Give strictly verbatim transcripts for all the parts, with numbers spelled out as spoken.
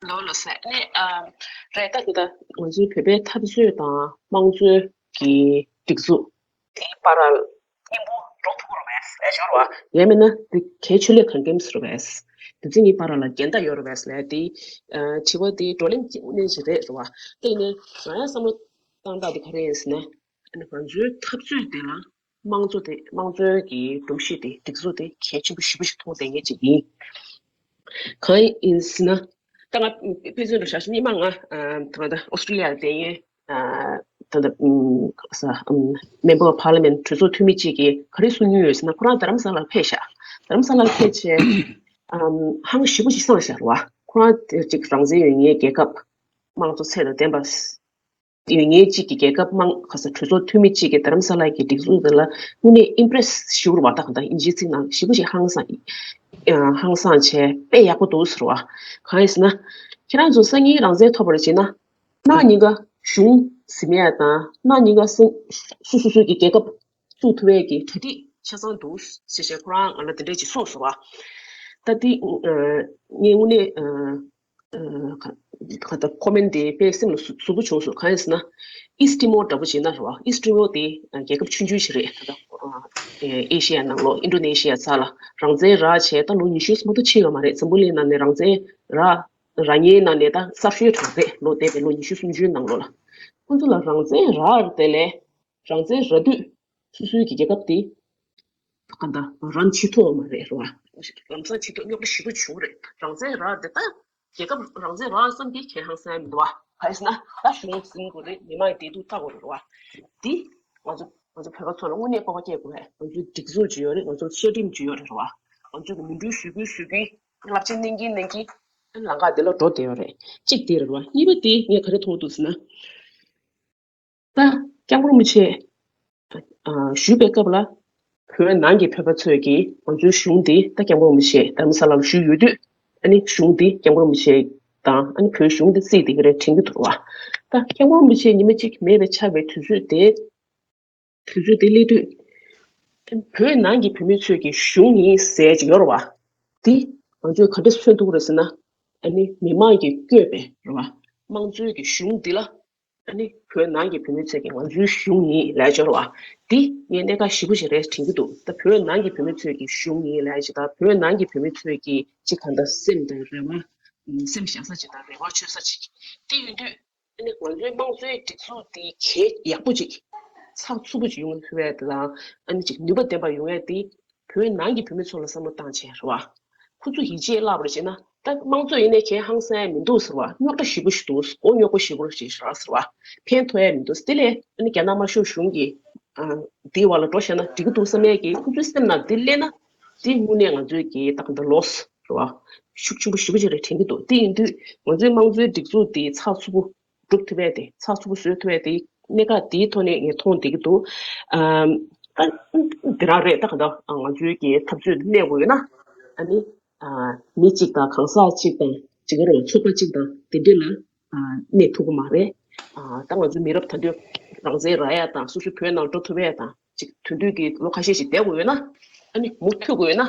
ལོ་ལོ་ཟེར་ནས་ཨ་རེད། ད་འདི་ད་ང་ཚོའི་བོད་པའི་འཐབ་རྩོད་དང་དམངས་གཙོའི་གི་སྒྲིག་འཛུགས་དེའི་བར་ལ་སྙིང་པོ་འགྲོ་ཐུབ་ཀྱི་རེད་པས་ལས་སྦྱོར་བ། ཡང་མིན་ན་དེ་གལ་ཆེ་ལས་གང་འགེམས་རེད་པས། དེ་ཚོ་གཉིས་བར་ལ་འགལ་ཟླ་ཡོད་རེད་པས་ལས་དེ་དྲི་བ་དེ་བགྲོ་གླེང་གི་དངོས་གནས་ཞིག་རེད་རེད་པ། དེ་ནས་ང་ཡང་བསམ་བློ་བཏང་སྟངས་དེ་ག་རེ་ཡིན་ཟེར་ན། ང་ཚོའི་འཐབ་རྩོད་དེ་ལ་དམངས་གཙོ་དེ་དམངས་གཙོའི་གི་སྒྲོམ་གཞི་དེ་སྒྲིག་འཛུགས་དེ་གལ་ཆེན་པོ་ཞེ་པོ་ཞིག་མཐོང་བསྡད་མཁན་ཅིག་ཡིན། གང་ཡིན་ཟེར་ན། ད་ང་དཔེ་མཚོན་དུ་བཞག་ན་སྔོན་མ་ང་ད་ལྟ་ཨོ་སི་ཀྲི་ལི་ཡར་བསྡད་མཁན་ད་ལྟ་Member of Parliament གྲོས་ཚོགས་འཐུས་མི་གཅིག་གིས་ག་རེ་གསུང་མྱོང་ཡོད་ཟེར་ན། ཁོ་རང་རྡ་རམ་ས་ལར་ཕེབས་ཤག་རྡ་རམ་ས་ལར་ཕེབས་བྱས་ཧང་ཞེ་པོ་ཞིག་སངས་ཤག་རེད་པ། ཁོ་རང་དེ་ཅིག་རང་བཙན་ཡོད་མཁན་རྒྱལ་ཁབ་དམངས་གཙོ་ཚད་དང་ལྡན་པ་ཡོད་མཁན་གཅིག་གི་རྒྱལ་ཁབ་དམངས་ག་ས་གྲོས་ཚོགས་འཐུས་མི་གཅིག་གིས་རྡ་རམ་ས་ལ་གི་སྒྲིག་འཛུགས་དེ་ལ་དངོས་གནས་ཨིམ་པི་རེ་སི་ཞེ་པོ་རེད་པ། ད་ག་ད་ཨིན་ཇིའི་ཚིག་ནང་ཞེ་པོ་ཞིག་ཧང་སངས་ཧང་སངས་བྱས་དཔེ་ཡག་པོ་འདུག་ཟེར་བ། གང་ཡིན་ཟེར་ན། ཁྱེད་རང་ཚོ་སང་ཉིན་རང་བཙན་ཐོབ་པར་བྱེད་ན། གནངས་ཉིན་ཀ་གཞུང་ཟིན་ཡ་དང་གནངས་ཉིན་ཀ་སོ་སོ་སོ་སོའི་གི་རྒྱལ་ཁབ་བཙུགས་ཐུབ་པའི་གི་གྲ་སྒྲིག་ཆ་ཚང་འདུག་ཟེར་བྱས་ཁོ་རང་ང་ལ་དེ་འདྲས་ཅིག་གསུངས་སོང་བ། ད་དེ་ངས་དངོས་གནས་ཁ་ད་ཁོ་མེན་དེ་དཔེ་སེམས་ལ་ཟུག་པོ་བྱུང་སོང་། གང་ཡིན་ཟེར་ན། ཨིསི་ཊི་མོར་འདྲ་པོ་བྱས་ན་རེད་པ། ཨིསི་ཊི་མོར་དེ་རྒྱལ་ཁབ་ཆུང་ཆུང་ཞིག་རེད། ད་ལྟ་ཨེ་ཤི་ཡ་ནང་ལོགས་ཨིན་ཌོ་ནེ་ཤི་ཡ་ཚ་ལ་རང་བཙན་རག་བྱས་ད་ལོ་ཉི་ཤུ་མ་གཏོགས་ཕྱིན་ཡོད་མ་རེད། འཛམ་བུ་གླིང་ནང་ནས་རང་བཙན་རག་རང་ཉིད་ནང་ནས་ད་གསར་ཤོས་གྲས་རེད། ལོ་འདས་པའི་ལོ་ཉི་ཤུ་སུམ་ཅུའི་ནང་ལོགས་ལ། ཁོང་ཚོ་ལ་རང་བཙན་རག་དེ་ལས་རང་བཙན་རག་དུས་སོ་སོའི་གི་རྒྱལ་ཁབ་དེ་ག་འདྲ་རང་བྱེད་ཐུབ་པ་མ་རེད་རེད་པ། ལམ་སང་བྱེད་ཐུབ་རྙོག་དྲ་ཞེ་པོ་བྱུང་རེད། རང་བཙན་རག་དེ་ད་རྒྱལ་ཁབ་རང་བཙན་རག་ཙམ་གྱིས་གལ་ཧང་སང་མི་འདུག་པ། ག་རེ་ཟེར་ན་ད་གཞུང་ཟིན་དགོས་རེད། མི་མང་གི་བདེ་སྡུག་ལྟ་དགོས་རེད་རེད་པ། འདི་ང་ཚོ་ང་ཚོ་བོད་པ་ཚོ་ལ་དངོས་གནས་སྤོབས་པ་སྐྱེ་དགོས་རེད། ང་ཚོའི་སྒྲིག་འཛུགས་ཅིག་ཡོད་རེད། ང་ཚོ་བཅའ་ཁྲིམས་ཅིག་ཡོད་རེད་རེད་པ། ང་ཚོ་གི་མི་འགྲོའི་ཞུ་སྐུལ་ཞུ་སྐུལ་རླབས་ཆེན་གནང་གིན་གནང་གིན་ལམ་ཁ་དེ་ལ་འགྲོ་བསྡད་ཡོད་རེད། གཅིག་དེ་རེད་པ། གཉིས་པ་དེ་ངས་ག་རེ་མཐོང་འདུག་ཟེར་ན། ད་སྐྱབས་མགོན་རིན་པོ་ཆེ་ཨ་བཞུགས་པའི་སྐབས་ལ་བོད་ནང་གི་བོད་པ་ཚོས་ཀྱིས་ང་ཚོའི་གཞུང་འདི་ད་སྐྱབས་མགོན་རིན་པོ་ཆེ་རྡ་རམ་ས་ལ་ལ་བཞུགས་ཡོད་དུས་ཨ་ནི་གཞུང་འདི་སྐྱབས་མགོན་རིན་པོ་ཆེ་དང་ཨ་ནི་བོད་གཞུང་འདི་བརྩིས་བསྡད་ཀྱི་རེད་དྲན་གྱི་འདུག་པ། ད་སྐྱབས་མགོན་རིན་པོ་ཆེ་ཉི་མ་གཅིག་མེད་པའི་ཆགས་པའི་དུས་ཚོད་དེ་དུས་ཚོད་དེ་སླེབས་དུས་བོད་ནང་གི་བོད་མི་ཚོས་ཀྱི་གཞུང་ཡིན་ཟེར་གྱི་ཡོད་རེད་པ། འདི་ང་ཚོས་ག་འདྲ་མཚོན་ཐུབ་ཀྱི་རེད་ཟེར་ན། ཨ་ནི་མི་མང་གིས་བསྐོས་པའི་རེད་པ། དམངས་གཙོའི་གི་གཞུང་འདི་ལ་ཨ་ནི་བོད་ནང་གི་བོད་མི་ཚོས་ཀྱི་ང་ཚོའི་གཞུང་ཡིན་ལབ་ཀྱི་ཡོད་རེད་པ། འདི་ངས་གནད་འགག་ཞེ་པོ་ཞིག་རེད་དྲན་གྱི་འདུག་ད་བོད་ནང་གི་བོད་མི་ཚོས་ཀྱི་གཞུང་ཡིན་ལབ་ཅིག་དང་། བོད་ནང་གི་བོད་མི་ཚོས་ཀྱི་ཅིག་ག་འདྲ་སེམས་དང་རེ་བ་སེམས་བཞག་ས་ཅིག་དང་རེ་བ་བཅོལ་ས་ཅིག་དེ་ཡིན་དུས། ཨ་ནི་ང་ཚོའི་དམངས་གཙོའི་སྒྲིག་འཛུགས་འདི་གལ་ཡག་པོ་ཅིག་ཚགས་ཚུད་པོ་ཅིག་ཡོང་ཐུབ་ཡས་དང་། ཨ་ནི་ཅིག་ནུས་པ་ལྡན་པ་ཡོང་ཡས་དེ་བོད་ནང་གི་བོད་མི་ཚོ་ལ་བསམ་བློ་བཏང་བྱས་རེད་པ། ཁོ་ཚོ་ཡིད་ཆེས་བརླག་པར་བྱས་ན་ད་དམངས་གཙོ་ཡིན་ནའི་གལ་ཧང་སང་ཡས་མི་འདུག་ཟེར་བ། རྙོག་དྲ་ཞེ་པོ་ཞིག་འདུག་མགོ་རྙོག་པོ་ཞེ་པོ་ཞིག་རག་ཟེར་བ། ཕན་ཐོགས་ཡས་མི་འདུག་དེ་ལས་ཨ་ནི་རྒྱ་ནག་དམར་ཤོག་གཞུང་གི་ཨ་འདིའི་བར་ལ་འགྲོ་བཞག་ན་འགྲིག་གི་འདུག་བསམ་ཡས་ཀྱི་ཁོ་ཚོའི་སེམས་ནང་འདི་སླེབས་ན་དེ་དངོས་གནས་ང་ཚོའི་གི་ད་ག་འདྲ་ལོས་རེད་པ། ཤུགས་ཆེན་པོ་ཞེ་པོ་ཅིག་རེད་དྲན་གྱི་འདུག་དེ་ཡིན་དུས་ང་ཚོའི་དམངས་གཙོའི་སྒྲིག་འཛུགས་དེ་ཚགས་ཚུད་པོ་སྒྲུབ་ཐུབ་པ་དེ། ཚགས་ཚུད་པོ་བཟོ་ཐུབ་པ་དེ་གནད་འགག་དེའི་ཐོག་ནས་ངས་མཐོང་བསྡད་ཀྱི་འདུག་ཨམ། ད་འདི་རང་རེད། ད་ག་འདྲ་ང་ཚོའི་གི་འཐབ་རྩོད་གནས་དགོས་ཡོད་ན་ཨ་ནི་ཨ་མི་གཅིག་དང་གང་ཟག་གཅིག་དང་གཅིག་རེད་ཚོགས་པ་གཅིག་དང་དེ་འདྲ་ལ་ཨ་གནས་ཐུབ་ཀྱི་མ་རེད། ཨ་ད་ང་ཚོའི་མི་རབས་ད་དུང་རང་བཙན་རག་ཡ་དང་སོ་སོའི་བོད་ནང་འགྲོ་ཐུབ་ཡ་དང་ཅིག་དེང་དུས་ཀྱི་ལོ་ཁ་ཤས་ཤིག་བསྡད་དགོས་ཡོད་ན་ཨ་ནི་མུ་མཐུད་དགོས་ཡོད་ན།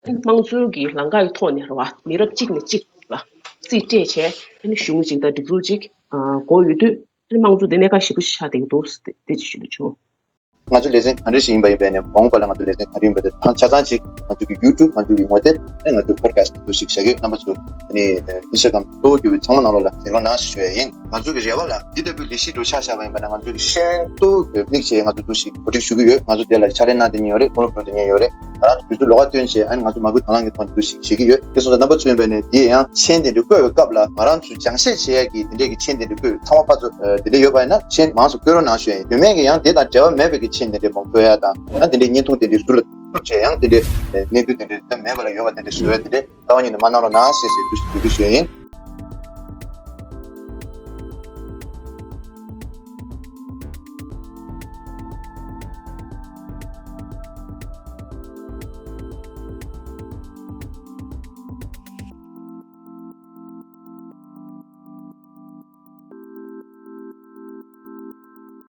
དམངས་གཙོའི་གི་ལམ་ཁ་གི་ཐོག་ནས་རེད་པ། མི་རབས་གཅིག་ནས་གཅིག་ལ་རྩིས་སྤྲད་བྱས་ཨ་ནི་གཞུང་གཅིག་དང་སྒྲིག་འཛུགས་གཅིག་ཨ་དགོས་ཡོད་དུས་ཨ་ནི་དམངས་གཙོ་དེ་གནད་འགག་ཞེ་པོ་ཞིག་ཆགས་བསྡད་ཀྱི་འདུག་དེ་དེ་ཅིག་ཞུ་འདོད་བྱུང་། ང་ཚོ་ལེ་ཚན་ག་འདྲ་ཞིག་ཡིན་པ་ཡིན་པས་ནས་འོང་བ་ལ་ང་ཚོ་ལེ་ཚན་ག་རེ་ཡིན་པ་དེ་ཐང་ཆ་ཚང་ཅིག་ང་ཚོ་གི་ཡུ་ཊུབ་ང་ཚོ་གི་ངོ་དེབ་ཨ་ནི་ང་ཚོ་ཕོ་ཌི་ཁ་སི་ཊི་འདུག་ཞིག་བཞག་ཡོད། རྣམ་པ་ཚོ་ཨ་ནི་ཨིན་སི་ཊ་གྷ་རམ་གཙོ་བོ་གྱུར་པའི་ཚང་མ་ནང་ལོགས་ལ་གཟིགས་རོགས་གནང་ཞེས་ཞུ་ཡ་ཡིན། ང་ཚོ་གི་རེ་བ་ལ་འདི་ལྟ་བུའི་ལས་གཞི་འགྲོ་ཆགས་བཞག་པ་ཡིན་པ་ན་ང་ཚོ་གི་ཤེས་ཡོན་ཏོག་ཙམ་དམིགས་བྱས་ང་ཚོ་འདུག་ཞིག་གོ་སྒྲིག་ཞུ་གི་ཡོད། ང་ཚོ་དེ་ལ་ཕྱག་ལས་གནང་བསྡད་མཁན་ཡོད་རེད། ཕོ་ལོ་ཕོ་ལོ་བསྡད་མཁན་ཡོད་རེད། ང་རང་ཚོ་དུས་ཚོད་ལོགས་ཀ་བཏོན་བྱས་ཨ་ནི་ང་ཚོ་མ་བསྐུལ་དང་བླངས་ཀྱི་ཐོག་ནས་འདུག་ཞིག་བྱེད་ཀྱི་ཡོད། དེ་སོང་ཙང་རྣམ་པ་ཚོ་ཡིན་པ་ནས་དེ་ཡང་མཆན་དེ་འདྲ་བཀོད་པའི་སྐབས་ལ་ང་རང་ཚོས་སྦྱང་བཤད་བྱེད་ཡ་གི་དེ་འདྲས་ཀྱི་མཆན་དེ་འདྲ་བཀོད་ཚང་མ་ཕར་ཚུར་དེ་འདྲ་ཡོད་པ་ཡིན་ན་མཆན་མང་ཙམ་བཀོད་རོགས་གནང་ཞུ་ཡ་ཡིན། དེ་མིན་གྱི་ཡང་དེ་དང་འབྲེལ་བ་མེད་པའི་གི་མཆན་དེ་འདྲ་མང་བཀོད་ཡ་དང་ཡང་དེ་འདྲའི་བརྙན་ཐུང་དེ་འདྲ་ཟུར་ལ་བཙུགས་བྱས་ཡང་དེ་འདྲའི་གནད་དོན་དེ་འདྲ་མེད་པ་ལ་ཡོད་པ་དེ་འདྲ་བཟོ་ཡ་དེ་འདྲ་རྩ་བ་ཉིད་ནས་མ་གནང་རོགས་གནང་ཞེས་ཞེས་འདུག་ཞུ་རྒྱུ་ཞུ་ཡ་ཡིན།